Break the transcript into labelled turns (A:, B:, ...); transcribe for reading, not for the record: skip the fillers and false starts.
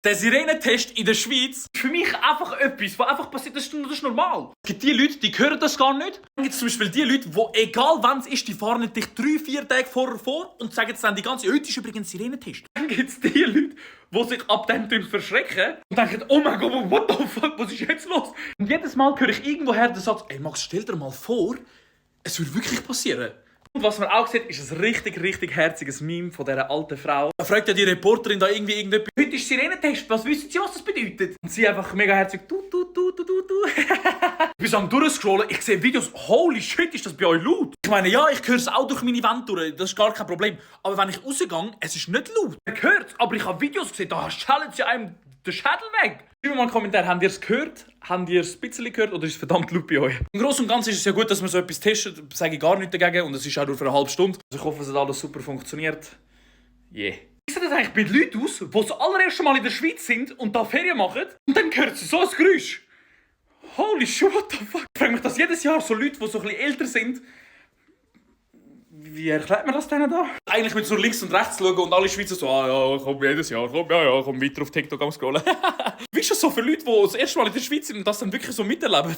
A: Der Sirenentest in der Schweiz ist für mich einfach etwas, was einfach passiert. Das ist normal. Es gibt die Leute, die hören das gar nicht. Dann gibt es zum Beispiel die Leute, die, egal wann es ist, die fahren dich 3-4 Tage vorher vor und sagen es dann die ganze heute ist übrigens Sirenentest. Dann gibt es die Leute, die sich ab dem verschrecken und denken, oh mein Gott, what the fuck, was ist jetzt los? Und jedes Mal höre ich irgendwoher den Satz, ey Max, stell dir mal vor, es würde wirklich passieren. Und was man auch sieht, ist ein richtig herziges Meme von dieser alten Frau. Da fragt ja die Reporterin da irgendetwas. Heute ist Sirenentest, was wissen Sie, was das bedeutet? Und sie einfach mega herzig, du. Ich bin so am Durchscrollen, ich sehe Videos, holy shit, ist das bei euch laut? Ich meine, ja, ich höre es auch durch meine Wände durch, das ist gar kein Problem. Aber wenn ich rausgehe, es ist nicht laut. Ich höre es, aber ich habe Videos gesehen, da schallt ja einem der Schädel weg. Schreibt mal einen Kommentar, habt ihr es gehört? Habt ihr es ein bisschen gehört oder ist es verdammt laut bei euch? Im Großen und Ganzen ist es ja gut, dass man so etwas testet, sage ich gar nichts dagegen und es ist auch nur für eine halbe Stunde. Also ich hoffe, dass alles super funktioniert. Yeah. Wie sieht das eigentlich bei den Leuten aus, die das allererste Mal in der Schweiz sind und da Ferien machen und dann hört sie so ein Geräusch? Holy shit, what the fuck? Ich frage mich das jedes Jahr, so Leute, die so ein bisschen älter sind. Wie erklärt man das denen da? Eigentlich mit so links und rechts schauen und alle Schweizer so, ja, komm jedes Jahr, komm weiter auf TikTok am Scrollen. Wie ist das so für Leute, die das erste Mal in der Schweiz sind und das dann wirklich so miterleben?